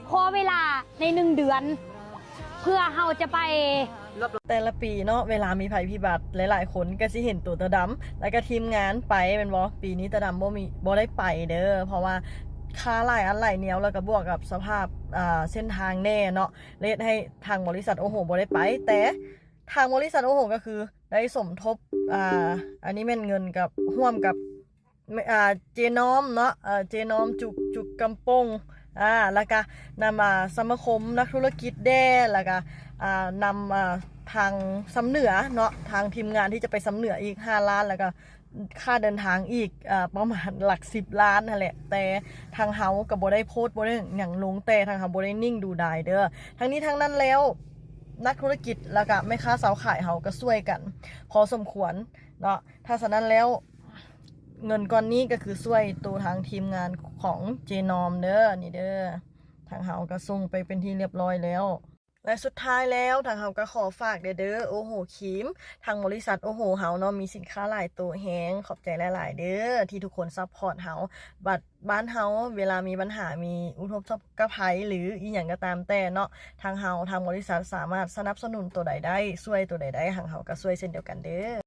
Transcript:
ຂໍເວລາໃນໜຶ່ງເດືອນ ເພື່ອເຮົາຈະໄປ. ແຕ່ລະປີເນາະ ເວລາມີໄພພິບັດ ຫຼາຍໆຄົນກໍຊິເຫັນໂຕຕາດຳ ແລ້ວກໍທີມງານໄປແມ່ນບໍ່? ປີນີ້ຕາດຳບໍ່ມີ ບໍ່ໄດ້ໄປເດີ້ ເພາະວ່າຄ່າຫຼາຍອັນຫຼາຍແນວ ແລ້ວກໍບວກກັບສະພາບ ອ່າ ເສັ້ນທາງແດ່ເນາະ ເຮັດໃຫ້ທາງບໍລິສັດໂອໂຫບໍ່ໄດ້ໄປ. ແຕ່ທາງບໍລິສັດໂອໂຫກໍຄືໄດ້ສົມທົບ ອ່າ ອັນນີ້ແມ່ນເງິນກັບ ຮ່ວມກັບ ແມ່ ອ່າ ເຈນອມເນາະ ເອີ ເຈນອມ ຈຸກ ຈຸກກຳປົງ ອ່າ ແລ້ວກະນຳ ອ່າ ສະມາຄົມນັກທຸລະກິດແດ່ ແລ້ວກະ ອ່າ ນຳ ອ່າ ທາງຊຳເໜືອເນາະ ທາງທີມງານທີ່ຈະໄປຊຳເໜືອອີກຫ້າລ້ານ ແລ້ວກະຄ່າເດີນທາງອີກ ອ່າ ປະມານຫຼັກສິບລ້ານຫັ້ນແຫຼະ. ແຕ່ທາງເຮົາກໍບໍ່ໄດ້ໂພສ ບໍ່ໄດ້ຫຍັງລົງ ແຕ່ທາງເຮົາບໍ່ໄດ້ນິ່ງດູດາຍເດີ້. ທັງນີ້ທັງນັ້ນແລ້ວ ນັກທຸລະກິດ ແລ້ວກະແມ່ຄ້າຊາວຂາຍເຮົາກໍຊ່ວຍກັນພໍສົມຄວນເນາະ. ຖ້າສະນັ້ນແລ້ວ ເງິນກ້ອນນີ້ກໍຄືຊ່ວຍໂຕທາງທີມງານຂອງເຈນອມເດີ້ ນີ້ເດີ້ ທາງເຮົາກໍສົ່ງໄປເປັນທີ່ລຽບຮ້ອຍແລ້ວ. ແລະ ສຸດທ້າຍແລ້ວ ທາງເຮົາກໍຂໍຝາກແດ່ເດີ້ ໂອໂຫຄຣີມ ທາງບໍລິສັດໂອໂຫເຮົາເນາະ ມີສິນຄ້າຫຼາຍໂຕແຮງ. ຂອບໃຈຫຼາຍໆເດີ້ ທີ່ທຸກຄົນຊັບພອດເຮົາ. ບັດບ້ານເຮົາເວລາມີບັນຫາ ມີອຸທົກກະໄພ ຫຼື ອີ່ຫຍັງກໍຕາມແຕ່ເນາະ ທາງເຮົາ ທາງບໍລິສັດສາມາດສະໜັບສະໜູນໂຕໃດໄດ້ ຊ່ວຍໂຕໃດໄດ້ ທາງເຮົາກໍຊ່ວຍເຊັ່ນດຽວກັນເດີ້.